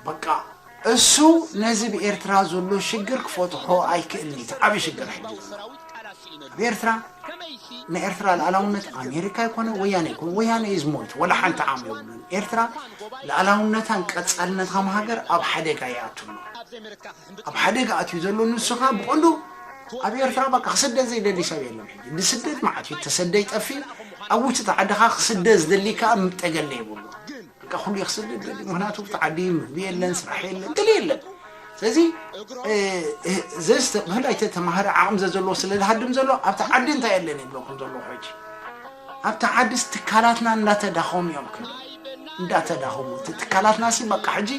በቃ እሱ ነዚ ብኤርትራ ዘሎ ሽግር ክፈትሖ ኣይክእልን እዩ። እቲ ዓብዪ ሽግር ሕጂ ዘሎ ኣብ ኤርትራ፣ ናይ ኤርትራ ልኣላውነት ኣሜሪካ ይኮነ ወያነ ይኮነ፣ ወያነ እዩ ዝሞይት፣ ወላ ሓንቲ ዓቕሚ የብሉን። ኤርትራ ልኣላውነታን ቀጻልነታን ሃገር ኣብ ሓደጋ ይኣቱ ኣሎ። ኣብ ሓደጋ ኣትዩ ዘሎ ንሱ ኸኣ ብቐንዱ ኣብ ኤርትራ በቃ ክስደድ ዘይደሊ ሰብ የለን። ሕጂ ንስደድ መዓት እዩ፣ ተሰደ ይጠፊ፣ ኣብ ውሽጢ ዓድኻ ክስደድ ዝደሊ ከኣ ምጠገለ የብሉ። በቃ ኩሉ እዩ ክስደድ ደሊ፣ ምኽንያቱ እቲ ዓዲ ምግቢ የለን፣ ስራሕ የለን፣ ገለ የለን። ስለዚ እ፣ እ፣ ዘስተ ብፍላይ ተተማሃረ ዓቕሚ ዘዘለዎ ስለ ዝሃድም ዘሎ ኣብቲ ዓዲ እንታይ የለን ይብለኩም ዘለኹ ሕጂ። ኣብቲ ዓድስ ትካላትና እንዳተዳኸሙ እዮም ከ እንዳተዳኸሙ፣ እቲ ትካላትና ሲ በቃ ሕጂ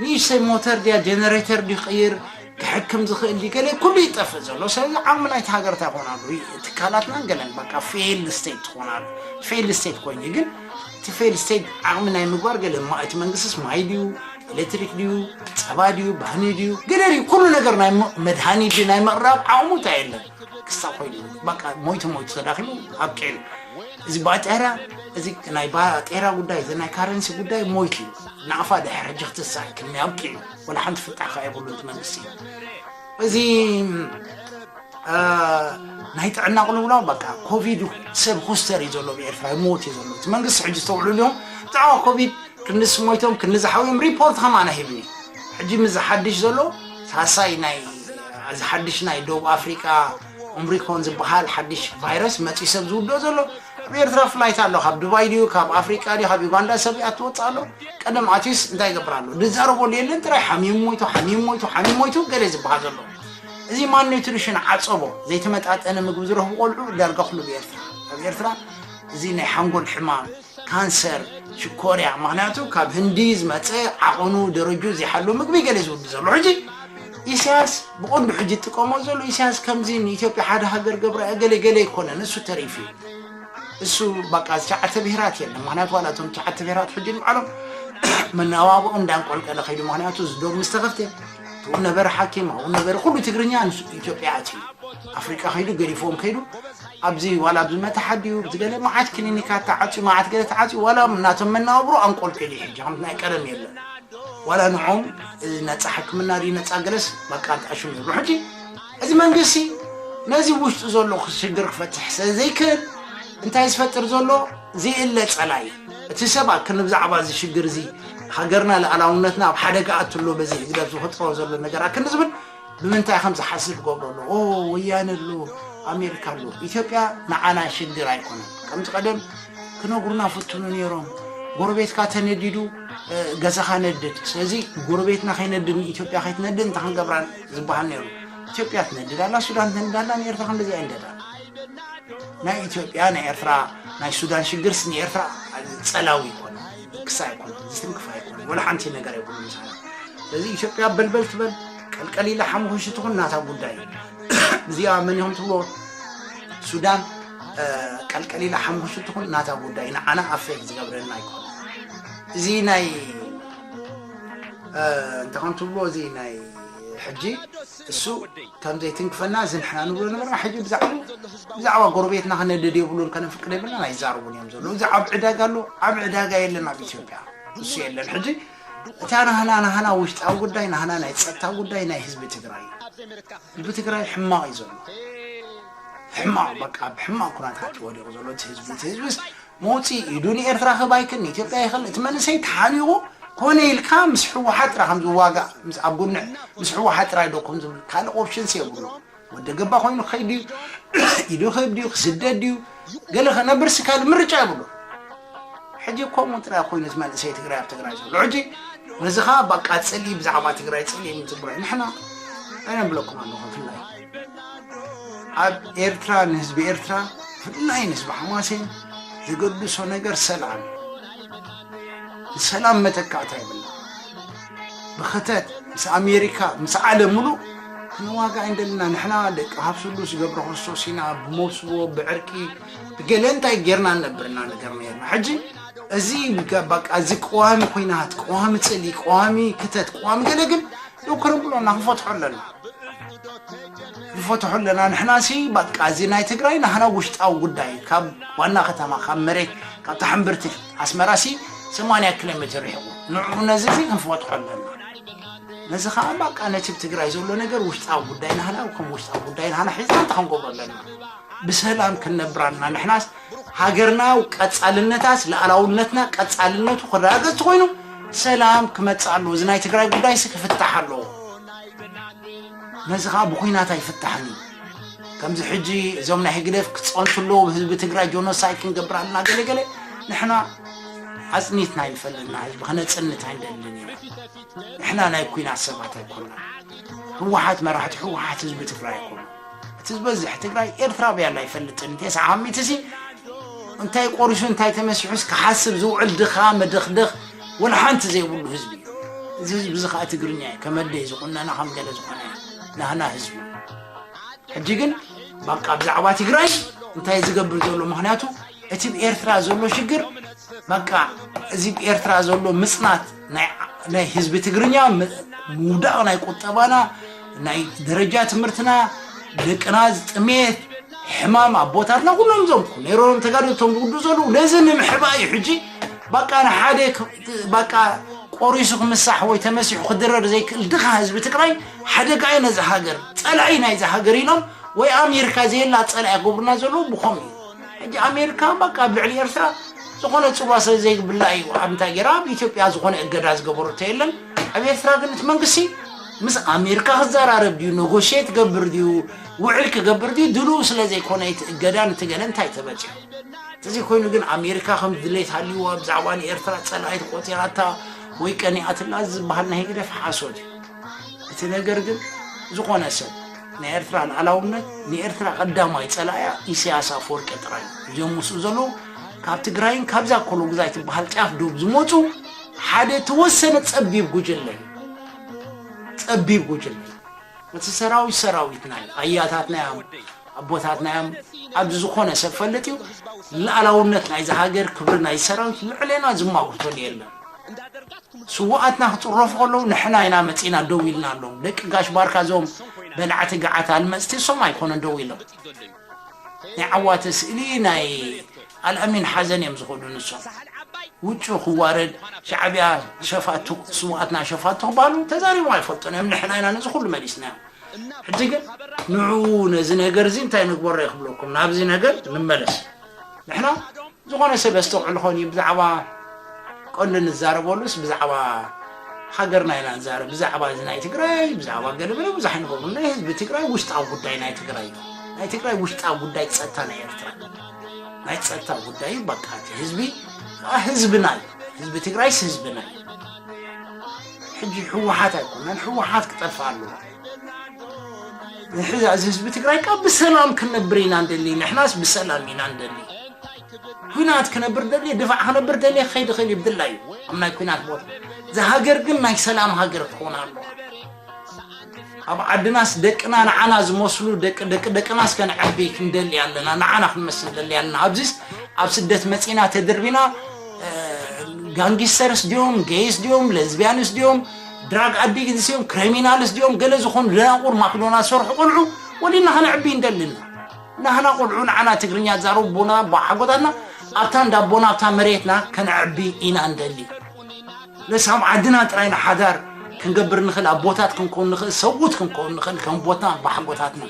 ንእሽተይ ሞተር ድያ ጀነሬተር ድዩ ቅይር ክሕክም ዝኽእል ድዩ ገለ ኩሉ ይጠፍእ ዘሎ። ስለዚ ዓቕሚ ናይቲ ሃገር እንታይ ይኾን ኣሎ? ትካላትና ገለን በቃ ፌይልድ ስቴት ትኾን ኣሎ። ፌይልድ ስቴት ኮይኑ ግን እቲ ፌይልድ ስቴት ዓቕሚ ናይ ምግባር ገለ ማ-፣ እቲ መንግስትስ ማይ ድዩ ኤሌክትሪክ ድዩ ጸባ ድዩ ባህኒ ድዩ ገለ ድዩ ኩሉ ነገር ናይ ሞ-፣ መድሃኒት ድዩ ናይ ምቕራብ ዓቕሙ እንታይ የለን። ክሳብ ኮይኑ በቃ ሞይቱ ሞይቱ ተዳኺሙ ኣብቂዑ። እዚ ባጤራ፣ እዚ ናይ ባጤራ ጉዳይ፣ እዚ ናይ ካረንሲ ጉዳይ ሞይቱ እዩ። ናቕፋ ድሕሪ ሕጂ ክትሳእ ክኒ ኣብቂዑ። ወላ ሓንቲ ፍታሕ ከኣ የብሉን እቲ መንግስቲ። እዚ እ፣ ናይ ጥዕና ቅልውላው በቃ ኮቪድ ሰብ ሆስተር እዩ ዘሎ ብኤርትራ ይሞት እዩ ዘሎ። እቲ መንግስቲ ሕጂ ዝተውዕሉ እዮም ብዛዕባ ኮቪድ ክንስ ሞይቶም ክንዝሓውዮም ሪፖርት ከማና ሂብኒ። ሕጂ ምስ ሓድሽ ዘሎ ሳሳይ ናይ፣ እዚ ሓድሽ ናይ ደቡብ ኣፍሪቃ ኦምሪኮን ዝበሃል ሓድሽ ቫይረስ መጺኡ ሰብ ዝውድኦ ዘሎ ኣብ ኤርትራ ፍላይት ኣሎ። ካብ ዱባይ ድዩ ካብ ኣፍሪቃ ድዩ ካብ ዩጋንዳ ሰብ ይኣትወጽእ ኣሎ። ቀደም ኣትዩስ እንታይ ይገብር ኣሎ? ዝዛረበሉ የለን። ጥራይ ሓሚሙ ሞይቱ፣ ሓሚሙ ሞይቱ፣ ሓሚሙ ሞይቱ ገለ ዝበሃል ዘሎ። እዚ ማን ኒውትሪሽን ዓጸቦ ዘይተመጣጠነ ምግቢ ዝረኽቡ ቆልዑ ዳርጋ ኩሉ ብኤርትራ። ኣብ ኤርትራ እዚ ናይ ሓንጎል ሕማም፣ ካንሰር፣ ሽኮርያ፣ ምኽንያቱ ካብ ህንዲ ዝመጸ ዓቐኑ ደረጁ ዘይሓሉ ምግቢ ገለ ዝውድ ዘሎ። ሕጂ ኢሳያስ ብቐንዱ ሕጂ ይጥቀሞ ዘሎ ኢሳያስ ከምዚ ንኢትዮጵያ ሓደ ሃገር ገብራ ገለ ገለ ኣይኮነን፣ እሱ ተሪፉ እዩ። እሱ በቃ ትሽዓተ ብሄራት የለን። ምኽንያቱ ዋላ እቶም ትሽዓተ ብሄራት ሕጂ ንባዕሎም መናባብኦም እንዳንቆልቀለ ከይዱ። ምኽንያቱ እዚ ዶብ ምስ ተኸፍተ ኣብኡ ነበረ ሓኪም፣ ኣብኡ ነበረ ኩሉ ትግርኛ ንሱ ኢትዮጵያ ኣትዩ። ኣፍሪቃ ከይዱ ገዲፎም ከይዱ። ኣብዚ ዋላ ኣብዚ መታሓት ድዩ ኣብዚ ገለ መዓት ክሊኒካት ተዓፅዩ፣ መዓት ገለ ተዓፅዩ። ዋላ ናቶም መናባብሮ ኣንቆልቂሉ እዩ። ሕጂ ከምቲ ናይ ቀደም የለን። ዋላ ንዖም ነፃ ሕክምና ድዩ ነፃ ገለስ በቃ ኣሽሙ ይብሉ። ሕጂ እዚ መንግስቲ ነዚ ውሽጡ ዘሎ ሽግር ክፈትሕ ስለ ዘይክእል እንታይ ዝፈጥር ዘሎ? ዘይእለ ጸላይ። እቲ ሰብ ኣክኒ ብዛዕባ እዚ ሽግር እዚ ሃገርና ልኣላውነትና ኣብ ሓደጋ ኣትሎ በዚ ህግደፍ ዝፈጥሮ ዘሎ ነገር ኣክኒ ዝብል ብምንታይ ከም ዝሓስብ ገብሮ ኣሎ። ኦ ወያነ ኣሎ፣ ኣሜሪካ ኣሎ። ኢትዮጵያ ንዓና ሽግር ኣይኮነን። ከምዚ ቀደም ክነግሩና ፍትኑ ነይሮም። ጎረቤትካ ተነዲዱ እ፣ ገዛኻ ነድድ። ስለዚ ጎረቤትና ከይነድድ ንኢትዮጵያ ከይትነድድ እንታይ ክንገብራ ዝበሃል ነይሩ። ኢትዮጵያ ትነድድ ኣላ፣ ሱዳን ትነድድ ኣላ፣ ንኤርትራ ክንደዚ ኣይንደዳ። ናይ ኢትዮጵያ ናይ ኤርትራ ናይ ሱዳን ሽግርስ ንኤርትራ ጸላዊ ይኮነ ክሳ ኣይኮነ ዝትንክፍ ኣይኮነ ወላ ሓንቲ ነገር ኣይኮነ ምሳና። ስለዚ ኢትዮጵያ በልበል ትበል ቀልቀል ኢላ ሓሙኽሽቲ ትኹን ናታ ጉዳይ። እዚኣ መን ኢኹም ትብሎ ሱዳን እ፣ ቀልቀል ኢላ ሓሙኽሽቲ ትኹን ናታ ጉዳይ ንዓና ኣፌክት ዝገብረና ኣይኮነ። እዚ ናይ እ፣ እንታይ ከም ትብሎ እዚ ናይ ሕጂ እሱ ከም ዘይትንክፈና እዚ ንሕና ንብሎ ነበርና። ሕጂ ብዛዕባ ብዛዕባ ጎረቤትና ክነድድ የብሉን ከነፍቅድ የብልና ኣይዛረቡን እዮም ዘሎ። እዚ ኣብ ዕዳጋ ኣሎ ኣብ ዕዳጋ የለን ኣብ ኢትዮጵያ እሱ የለን። ሕጂ እታ ናህና ናህና ውሽጣዊ ጉዳይ ናህና ናይ ጸጥታ ጉዳይ ናይ ህዝቢ ትግራይ እዩ። ህዝቢ ትግራይ ሕማቕ እዩ ዘሎ። ሕማቕ በቃ ኣብ ሕማቕ ኩነታት እዩ ወዲቑ ዘሎ እቲ ህዝቢ። እቲ ህዝብስ መውፅኢ ኢዱ ንኤርትራ ክህብ ኣይክእል ንኢትዮጵያ ይኽእል። እቲ መንእሰይ ተሓኒቑ ኮነ ኢልካ ምስ ህወሓት ጥራ ከም ዝዋጋእ ምስ ኣብ ጎኒ ምስ ህወሓት ጥራይ ዶ ከም ዝብል ካልእ ኦፕሽንስ የብሉ። ወደ ገባ ኮይኑ ክኸይድ ድዩ ኢዱ ክህብ ድዩ ክስደድ ድዩ ገለ ክነብርሲ ካልእ ምርጫ የብሉ። ሕጂ ከምኡ ጥራይ ኮይኑ እቲ መንእሰይ ትግራይ ኣብ ትግራይ ዘሎ ሕጂ ነዚ ኸዓ በቃ ፅልኢ ብዛዕባ ትግራይ ፅልኢ ምትብሮ ንሕና ኣይነብለኩም ኣለኹ። ብፍላይ ኣብ ኤርትራ ንህዝቢ ኤርትራ ብፍላይ ንህዝቢ ሓማሴን ዘገድሶ ነገር ሰላም፣ ንሰላም መተካእታ የብልና። ብኽተት ምስ ኣሜሪካ ምስ ዓለም ሙሉእ ክንዋጋእ እንደልና ንሕና ደቂ ሃብስሉስ ገብረ ክርስቶስ ኢና። ብመውስቦ ብዕርቂ ብገለ እንታይ ጌርና ነብርና ነገር ነርና። ሕጂ እዚ በቃ እዚ ቀዋሚ ኮይናት ቀዋሚ ፅልኢ ቀዋሚ ክተት ቀዋሚ ገለ ግን ዶ ክረብሎ እና ክንፈትሖ ኣለና ንፈትሖ ኣለና። ንሕና ሲ በቃ እዚ ናይ ትግራይ ናህና ውሽጣዊ ጉዳይ ካብ ዋና ከተማ ካብ መሬት ካብ ተሓምብርቲ ኣስመራ ሲ ሰማንያ ኪሎ ሜትር ርሒቑ። ንዕኡ ነዚ እዚ ክንፈትሖ ኣለና። ነዚ ከዓ በቃ ነቲ ኣብ ትግራይ ዘሎ ነገር ውሽጣዊ ጉዳይ ናህና፣ ከም ውሽጣዊ ጉዳይ ናህና ሒዝና እንታይ ክንገብሮ ኣለና? ብሰላም ክንነብር ኣለና። ንሕናስ ሃገርና ቀጻልነታስ ልኣላውነትና ቀጻልነቱ ክረጋገጽ ኮይኑ ሰላም ክመጽእ ኣለዎ። እዚ ናይ ትግራይ ጉዳይሲ ክፍታሕ ኣለዎ። ነዚ ከዓ ብኩናት ኣይፍታሕን እዩ። ከምዚ ሕጂ እዞም ናይ ህግደፍ ክጸንቱ ኣለዉ፣ ህዝቢ ትግራይ ጆኖሳይድ ክንገብር ኣለና ገለ ገለ፣ ንሕና ኣጽኒትና ይፈልጥና ህዝቢ ክነጽንት ኣይንደልን ኢና። ንሕና ናይ ኩናት ሰባት ኣይኮና። ህወሓት መራሕቲ ህወሓት ህዝቢ ትግራይ ኣይኮኑ። እቲ ዝበዝሕ ትግራይ ኤርትራ ብያላ ኣይፈልጥን። ተስዓ ሚእቲ ሲ እንታይ ቆሪሱ እንታይ ተመሲሑስ ክሓስብ ዝውዕል ድኻ መደኽደኽ ወላ ሓንቲ ዘይብሉ ህዝቢ እዩ። እዚ ህዝቢ እዚ ከዓ ትግርኛ እዩ። ከመደይ ዝቑነና ከም ገለ ዝኾነ ናህና ህዝቢ። ሕጂ ግን በቃ ብዛዕባ ትግራይ እንታይ ዝገብር ዘሎ? ምኽንያቱ እቲ ኣብ ኤርትራ ዘሎ ሽግር በቃ እዚ ኣብ ኤርትራ ዘሎ ምጽናት ናይ ናይ ህዝቢ ትግርኛ ም- ምውዳቕ ናይ ቁጠባና ናይ ደረጃ ትምህርትና ደቅና ጥሜት ሕማም ኣቦታትና ኩሎም እዞም ነይሮም ተጋደልቶም ዝውዱ ዘለዉ ነዚ ንምሕባእ እዩ። ሕጂ በቃ ንሓደ ክ- በቃ ቆሪሱ ክምሳሕ ወይ ተመሲሑ ክድረር ዘይክእል ድኻ ህዝቢ ትግራይ ሓደጋ እዩ ነዚ ሃገር ጸላኢ ናይዚ ሃገር ኢሎም ወይ ኣሜሪካ ዘየላ ጸላኢ ክገብሩና ዘለዉ ብኸም እዩ። ሕጂ ኣሜሪካ በቃ ኣብ ልዕሊ ኤርትራ ዝኾነ ጽልዋ ስለ ዘይብላ እዩ ኣብ እንታይ ገይራ ኣብ ኢትዮጵያ ዝኾነ እገዳ ዝገበረቶ የለን። ኣብ ኤርትራ ግን እቲ መንግስቲ ምስ ኣሜሪካ ክዘራረብ ድዩ ነጎሽት ክገብር ድዩ ውዕል ክገብር ድዩ ድልው ስለ ዘይኮነ እቲ እገዳ ንትገለ እንታይ ተበፂሑ እዚ ኮይኑ ግን ኣሜሪካ ከም ድሌት ሃልይዋ ብዛዕባ ንኤርትራ ጸላኢት ቆፂራታ ወይ ቀኒኣትላ ዝበሃል ናይ ህግደፍ ሓሶት እዩ። እቲ ነገር ግን ዝኾነ ሰብ ናይ ኤርትራ ልኣላውነት ንኤርትራ ቀዳማይ ጸላእያ ኢሳያስ ኣፈወርቂ ጥራይ እዮም ምስኡ ዘለዉ ካብ ትግራይን ካብዛ ኮሎጉዛይ ትበሃል ጫፍ ዶብ ዝመፁ ሓደ ተወሰነ ጸቢብ ጉጅለ እዩ። ጸቢብ ጉጅለ እቲ ሰራዊት ሰራዊትና እዩ ኣያታትና እዮም ኣቦታትና እዮም ኣብዚ ዝኾነ ሰብ ፈልጥ እዩ ልኣላውነት ናይዚ ሃገር ክብሪ ናይ ሰራዊት ልዕሌና ዝማውተሉ የለን ስዋኣትና ክፅረፉ ከለዉ ንሕና ኢና መፂና ደው ኢልና ኣለዉ ደቂ ጋሽ ባርካ እዞም በላዕቲ ገዓት ኣልመፅቲ እሶም ኣይኮነን ደው ኢሎም ናይ ዓዋተ ስእሊ ናይ ኣልኣሚን ሓዘን እዮም ዝኸዱ ንሶም ውጩ ክዋረድ ሻዕብያ ሸፋቱ ስዋኣትና ሸፋቱ ክባሉ ተዛሪቦም ኣይፈልጡን እዮም ንሕና ኢና ነዚ ኩሉ መሊስና ሕጂ ግን ንዑ ነዚ ነገር እዚ እንታይ ንግበሮ ይክብለኩም ናብዚ ነገር ንመለስ ንሕና ዝኾነ ሰብ የስተውዕል ኾን እዩ ብዛዕባ ቀንዱ ንዛረበሉስ ብዛዕባ ሃገርና ኢና ንዛረብ ብዛዕባ እዚ ናይ ትግራይ ብዛዕባ ገለበለ ብዙሕ ንገብሩ ናይ ህዝቢ ትግራይ ውሽጣዊ ጉዳይ ናይ ትግራይ ናይ ትግራይ ውሽጣዊ ጉዳይ ፀጥታ ናይ ኤርትራ ናይ ፀጥታ ጉዳይ በቃ ህዝቢ ህዝብና እዩ ህዝቢ ትግራይስ ህዝብና እዩ ሕጂ ህወሓት ኣይኮነን ህወሓት ክጠፍእ ኣለዎ ንሕዚ እዚ ህዝቢ ትግራይ ካብ ብሰላም ክንነብር ኢና እንደሊ ንሕናስ ብሰላም ኢና እንደሊ ኩናት ክነብር ደልየ ድፋዕ ክነብር ደልየ ክኸይድ ይኽእል እዩ ብድላ እዩ ኣብ ናይ ኩናት ቦታ እዚ ሃገር ግን ናይ ሰላም ሃገር ክኾን ኣለዋ ኣብ ዓድናስ ደቅና ንዓና ዝመስሉ ደቂ ደቂ ደቅናስ ከነዕቢ ክንደሊ ኣለና ንዓና ክንመስል ደሊ ኣለና ኣብዚስ ኣብ ስደት መፂና ተድርቢና ጋንጊስተርስ ድዮም ጌይስ ድዮም ለዝቢያንስ ድዮም ድራግ ኣዲክትስ እዮም ክሪሚናልስ ድዮም ገለ ዝኾኑ ደናቁር ማክዶና ዝሰርሑ ቆልዑ ወሊድና ከነዕቢ እንደልና ናህና ቆልዑ ንዓና ትግርኛ ዝዛረቡ ኣቦና ኣቦሓጎታትና ኣብታ እንዳ ኣቦና ኣብታ መሬትና ከነዕቢ ኢና እንደሊ ለሳም ዓድና ጥራይ ንሓዳር ክንገብር ንኽእል ኣቦታት ክንከውን ንኽእል ሰብኡት ክንከውን ንኽእል ከም ኣቦትና ኣቦሓጎታትና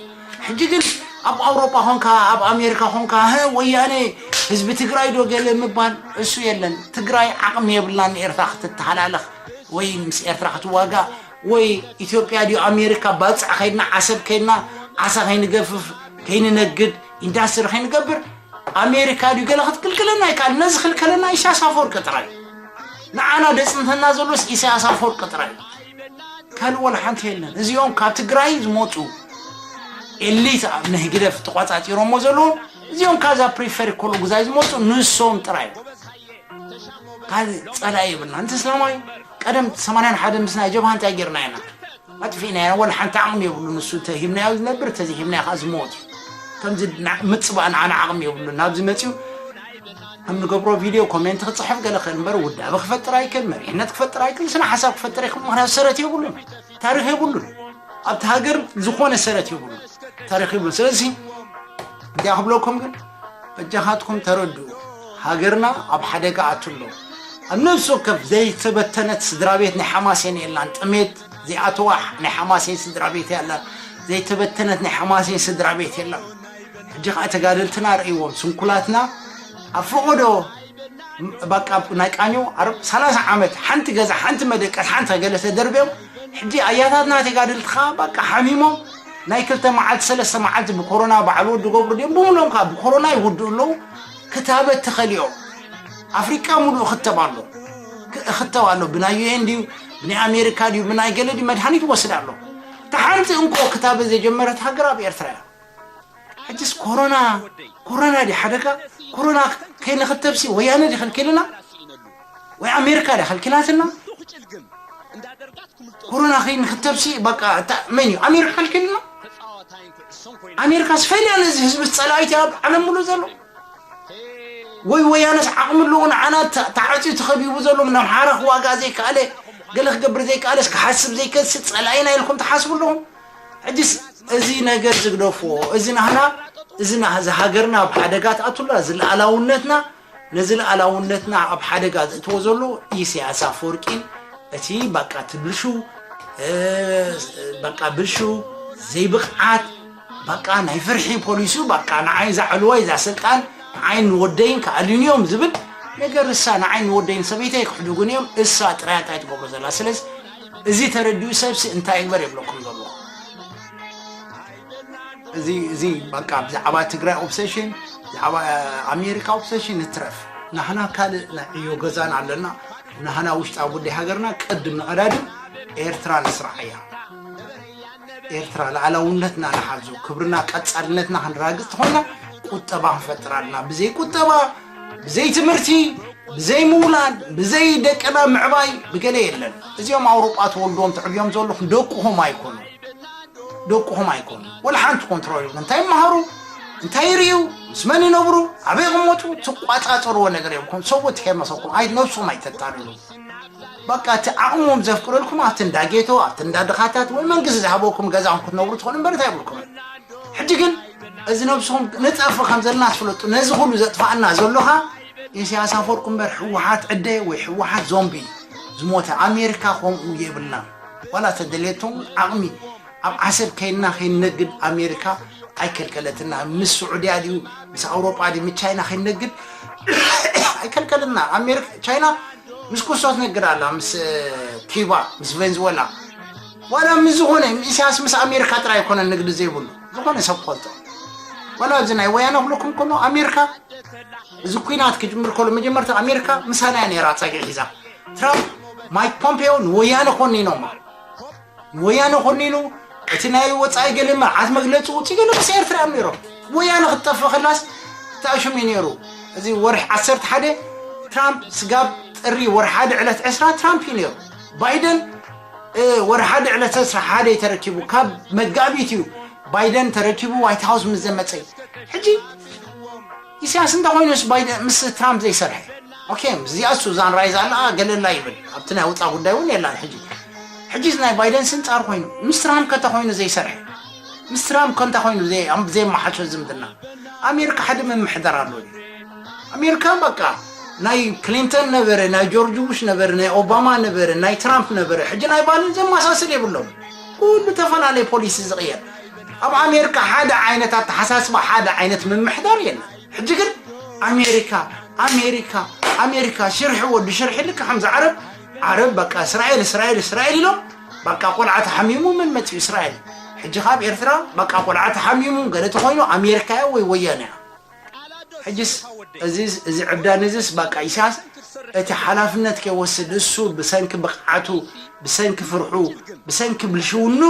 ሕጂ ግን ኣብ ኣውሮጳ ኾንካ ኣብ ኣሜሪካ ኾንካ ሀ ወያነ ህዝቢ ትግራይ ዶ ገለ ምባል እሱ የለን ትግራይ ዓቕሚ የብላን ንኤርትራ ክትተሃላለኽ ወይ ምስ ኤርትራ ክትዋጋእ ወይ ኢትዮጵያ ድዩ ኣሜሪካ ባፅዕ ከይድና ዓሰብ ከይድና ዓሳ ከይንገፍፍ ከይንነግድ ኢንዳስትሪ ከይንገብር ኣሜሪካ ድዩ ገለ ክትክልክለና ይከኣል ነዚ ክልከለና ኢሳያስ ኣፈወርቂ ጥራይ ንዓና ደፅንተና ዘሎስ ኢሳያስ ኣፈወርቂ ጥራይ ካልእ ወላ ሓንቲ የለን እዚኦም ካብ ትግራይ ዝመፁ ኤሊት ኣብ ንህግደፍ ተቋፃፂሮሞ ዘለዎም እዚኦም ካዛ ፕሪፈር ኮሎ ጉዛይ ዝመፁ ንሶም ጥራይ ካልእ ፀላኢ የብልና። ኣንቲ እስላማይ ቀደም ሰማንያን ሓደን ምስ ናይ ጀብሃ እንታይ ጌርና ኢና? ኣጥፊእና ኢና። ወላ ሓንቲ ዓቕሚ የብሉን። ንሱ እንተ ሂብናዮ ዝነብር፣ እንተ ዘይሂብናዮ ከዓ ዝሞት እዩ። ከምዚ ምፅባእ ንዓና ዓቕሚ የብሉን። ናብዚ መፅዩ ከም ንገብሮ ቪድዮ ኮሜንት ክፅሕፍ ገለ ክእል እምበር ውዳበ ክፈጥር ኣይክእል፣ መሪሕነት ክፈጥር ኣይክእል፣ ስነ ሓሳብ ክፈጥር ኣይክእል። ምክንያቱ ሰረት የብሉን፣ ታሪክ የብሉን። ኣብቲ ሃገር ዝኾነ ሰረት የብሉን፣ ታሪክ የብሉን። ስለዚ እንታይ ክብለኩም ግን በጃኻትኩም ተረድኡ። ሃገርና ኣብ ሓደጋ ኣትሎ። ኣብ ነፍሲ ወከፍ ዘይተበተነት ስድራ ቤት ናይ ሓማሴን የላን። ጥሜት ዘይኣተዋ ናይ ሓማሴን ስድራ ቤት የላን። ዘይተበተነት ናይ ሓማሴን ስድራ ቤት የላን። ሕጂ ከዓ ተጋደልትና ርእይዎም፣ ስንኩላትና ኣብ ፈቐዶ በቃ ናይ ቃኘው ዓርብ ሰላሳ ዓመት ሓንቲ ገዛ፣ ሓንቲ መደቀስ፣ ሓንቲ ገለ ተደርብዮም፣ ሕጂ ኣያታትና ተጋደልቲ ከዓ በቃ ሓሚሞም ናይ ክልተ መዓልቲ ሰለስተ መዓልቲ ብኮሮና በዓል ወዲ ገብሩ ድዮም ብምሎም ከዓ ብኮሮና ይውድኡ ኣለዉ። ክታበት ተኸሊኦም ኣፍሪቃ ሙሉእ እኽተብ ኣሎ። ክ- እኽተብ ኣሎ። ብናይ ዩ ኤን ድዩ፣ ብናይ ኣሜሪካ ድዩ፣ ብናይ ገለ ድዩ መድሃኒት ይወስድ ኣሎ። እታ ሓንቲ እንኮ ክታበት ዘጀመረት ሃገር ኣብ ኤርትራ እያ። ሕጅስ ኮሮና፣ ኮሮና ድዩ ሓደጋ? ኮሮና ከይንኽተብሲ ወያነ ድዩ ከልኪልና? ወይ ኣሜሪካ ድዩ ከልኪላትና? ኮሮና ከይንኽተብሲ በቃ እታ መን እዩ ኣሜሪካ ከልኪልና? ኣሜሪካ ስፈልያ ነዚ ህዝቢ ጸላኢት ኣብ ዓለም ሙሉ ዘሎ ወይ ወያነስ ዓቕሚ ኣለዎ ንዓና ተ- ተዓፅዩ ተኸቢቡ ዘሎ ምን ኣምሓራ ክዋጋ ዘይከኣለ፣ ገለ ክገብር ዘይከኣለስ ክሓስብ ዘይከስብ ጸላኢና ኢልኩም ትሓስቡ ኣለኹም? ሕጅስ እዚ ነገር ዝግደፍዎ፣ እዚ ናህና፣ እዚ ናህ- እዚ ሃገርና ኣብ ሓደጋ ትኣቱላ፣ እዚ ልኣላውነትና፣ ነዚ ልኣላውነትና ኣብ ሓደጋ ዘእትዎ ዘሎ ኢሳያስ ኣፈወርቂን እቲ በቃ እቲ ብልሹ እ፣ በቃ ብልሹ ዘይብቕዓት በቃ ናይ ፍርሒ ፖሊሱ በቃ ንዓይ እዛ ዕልዋይ እዛ ስልጣን ንዓይ ንወደይን ክኣልዩኒ እዮም ዝብል ነገር እሳ ንዓይ ንወደይን ሰበይተይ ክሕድጉን እዮም እሳ ጥራይ እንታይ ትገብሮ ዘላ ስለዚ እዚ ተረዲኡ ሰብሲ እንታይ ይግበር የብለኩም ዘሎ እዚ እዚ በቃ ብዛዕባ ትግራይ ኦብሴሽን ብዛዕባ ኣሜሪካ ኦብሴሽን ንትረፍ ናህና ካልእ ናይ ዕዮ ገዛን ኣለና ናህና ውሽጣዊ ጉዳይ ሃገርና ቅድም ንቐዳድም ኤርትራ ንስራዓያ ኤርትራ ልኣላውነትና ንሓዞ ክብርና ቀጻልነትና ክንራግጽ ተኾይና ቁጠባ ክንፈጥር ኣለና ብዘይ ቁጠባ ብዘይ ትምህርቲ ብዘይ ምውላድ ብዘይ ደቅና ምዕባይ ብገለ የለን እዚኦም ኣውሮጳ ተወልዶም ትዕብዮም ዘለኹም ደቅኹም ኣይኮኑ ደቅኹም ኣይኮኑ ወላ ሓንቲ ኮንትሮል ይብሉ እንታይ ይመሃሩ እንታይ ይርእዩ ምስ መን ይነብሩ ኣበይ ይቕመጡ ትቋጻጸርዎ ነገር እዮም ከም ሰብኡት ከይመሰኩም ኣይ ነብሶም ኣይተታልሉ በቃ እቲ ዓቕሞም ዘፍቅደልኩም ኣብቲ እንዳ ጌቶ ኣብቲ እንዳ ድኻታት ወይ መንግስቲ ዝሃበኩም ገዛኹም ክትነብሩ ትኽእሉ እምበር እንታይ ይብልኩም ሕጂ ግን እዚ ነብስኹም ንጠፍ ከም ዘለና ትፍለጡ ነዚ ኩሉ ዘጥፋእና ዘሎኻ ኢሳያስ ኣፈወርቂ እምበር ህወሓት ዕደ ወይ ህወሓት ዞምቢ ዝሞተ ኣሜሪካ ከምኡ የብልና ዋላ ተደልየቶም ዓቕሚ ኣብ ዓሰብ ከይንና ከይንነግድ ኣሜሪካ ኣይከልከለትና ምስ ስዑድያ ድዩ ምስ ኣውሮጳ ድዩ ምስ ቻይና ከይንነግድ ኣይከልከለትና ኣሜሪካ ቻይና ምስ ኩሶ ትነግድ ኣላ ምስ ኪባ ምስ ቬንዝዌላ ዋላ ምስ ዝኾነ ኢሳያስ ምስ ኣሜሪካ ጥራይ ኣይኮነን ንግዲ ዘይብሉ ዝኾነ ሰብ ክፈልጦ ዋላ እዚ ናይ ወያነ ክብለኩም ከሎ ኣሜሪካ እዚ ኩናት ክጅምር ከሎ መጀመርታ ኣሜሪካ ምሳና እያ ነይራ ፀግዒ ሒዛ ትራምፕ ማይክ ፖምፔዮ ንወያነ ኮኒኖማ ንወያነ ኮኒኑ እቲ ናይ ወፃኢ ገለ መርዓት መግለፂ ውፅእ ገለ ምስ ኤርትራ እዮም ነይሮም ወያነ ክትጠፍእ ከላስ ተኣሽሙ እዩ ነይሩ እዚ ወርሒ ዓሰርተ ሓደ ትራምፕ ስጋብ ጥሪ ወርሒ ሓደ ዕለት ዕስራ ትራምፕ እዩ ነይሩ ባይደን ወርሒ ሓደ ዕለት ዕስራ ሓደ ተረኪቡ ካብ መጋቢት እዩ ባይደን ተረኪቡ ዋይት ሃውስ ምስ ዘመፀ ሕጂ ኢሳያስ እንተ ኮይኑስ ባይደን ምስ ትራምፕ ዘይሰርሐ ኦኬ ምስዚኣ ሱዛን ራይዝ ኣለኣ ገለላ ይብል ኣብቲ ናይ ውፃ ጉዳይ እውን የላን ሕጂ ሕጂ ናይ ባይደን ስንፃር ኮይኑ ምስ ትራምፕ ከተ ኮይኑ ዘይሰርሐ ምስ ትራምፕ ከንታ ኮይኑ ዘይመሓሾ ዝምድና ኣሜሪካ ሓደ ምምሕዳር ኣሎ ኣሜሪካ በቃ ናይ ክሊንተን ነበረ ናይ ጆርጅ ቡሽ ነበረ ናይ ኦባማ ነበረ ናይ ትራምፕ ነበረ ሕጂ ናይ ባይደን ዘመሳስል የብሎም ኩሉ ተፈላለየ ፖሊሲ ዝቕየር ኣብ ኣሜሪካ ሓደ ዓይነት ኣተሓሳስባ ሓደ ዓይነት ምምሕዳር የለን ሕጂ ግን ኣሜሪካ ኣሜሪካ ኣሜሪካ ሽርሒ ወዲ ሽርሒ ልክ ከምዚ ዓረብ ዓረብ በቃ እስራኤል እስራኤል እስራኤል ኢሎም በቃ ቆልዓ ተሓሚሙ መን መፅኡ እስራኤል ሕጂ ካብ ኤርትራ በቃ ቆልዓ ተሓሚሙ ገለ ተኮይኑ ኣሜሪካ እያ ወይ ወያነ እያ ሕጂስ እዚ እዚ ዕብዳን እዚስ በቃ ኢሳያስ እቲ ሓላፍነት ከይወስድ እሱ ብሰንኪ ብቕዓቱ ብሰንኪ ፍርሑ ብሰንኪ ብልሽውኑ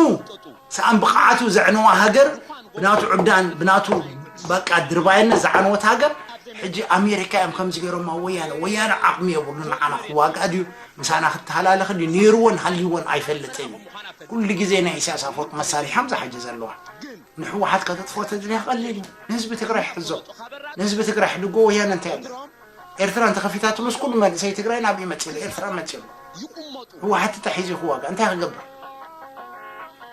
ሰኣን ብቕዓቱ ዘዕነዋ ሃገር ብናቱ ዕብዳን ብናቱ በቃ ድርባይነት ዝዓነወት ሃገር ሕጂ ኣሜሪካ እዮም ከምዚ ገይሮማ ወያነ ወያነ ዓቕሚ የብሉ ንዓና ክዋግኣ ድዩ ምሳና ክተሃላለኸ ድዩ ነይርዎን ሃልይዎን ኣይፈልጥን እዩ ኩሉ ግዜ ናይ ኢሳያስ ኣፈወርቂ መሳሪሖም ዝሓጂ ዘለዋ ንሕወሓት ከተጥፍኦ ተድልያ ቀሊል እዩ ንህዝቢ ትግራይ ሕዞ ንህዝቢ ትግራይ ሕድጎ ወያነ እንታይ ኣሎ ኤርትራ እንተኸፊታትሉስ ኩሉ መንእሰይ ትግራይ ናብ ይመፅሉ ኤርትራ መፅሉ ህወሓት ተታሒዙ ክዋጋ እንታይ ክገብር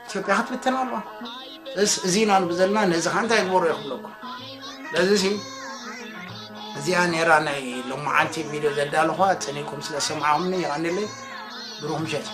ኢትዮጵያ ክትብተን ኣለዋ እስ እዚ ኢና ንብል ዘለና ነዚ ከዓ እንታይ ግበሩ ይኽብለኩም ነዚ ሲ እዚኣ ነይራ ናይ ሎማዓንቲ ቪድዮ ዘዳለኹዋ። ጸኒኩም ስለ ሰማዕኹምኒ የቐንየለይ። ብሩኽ ምሸት።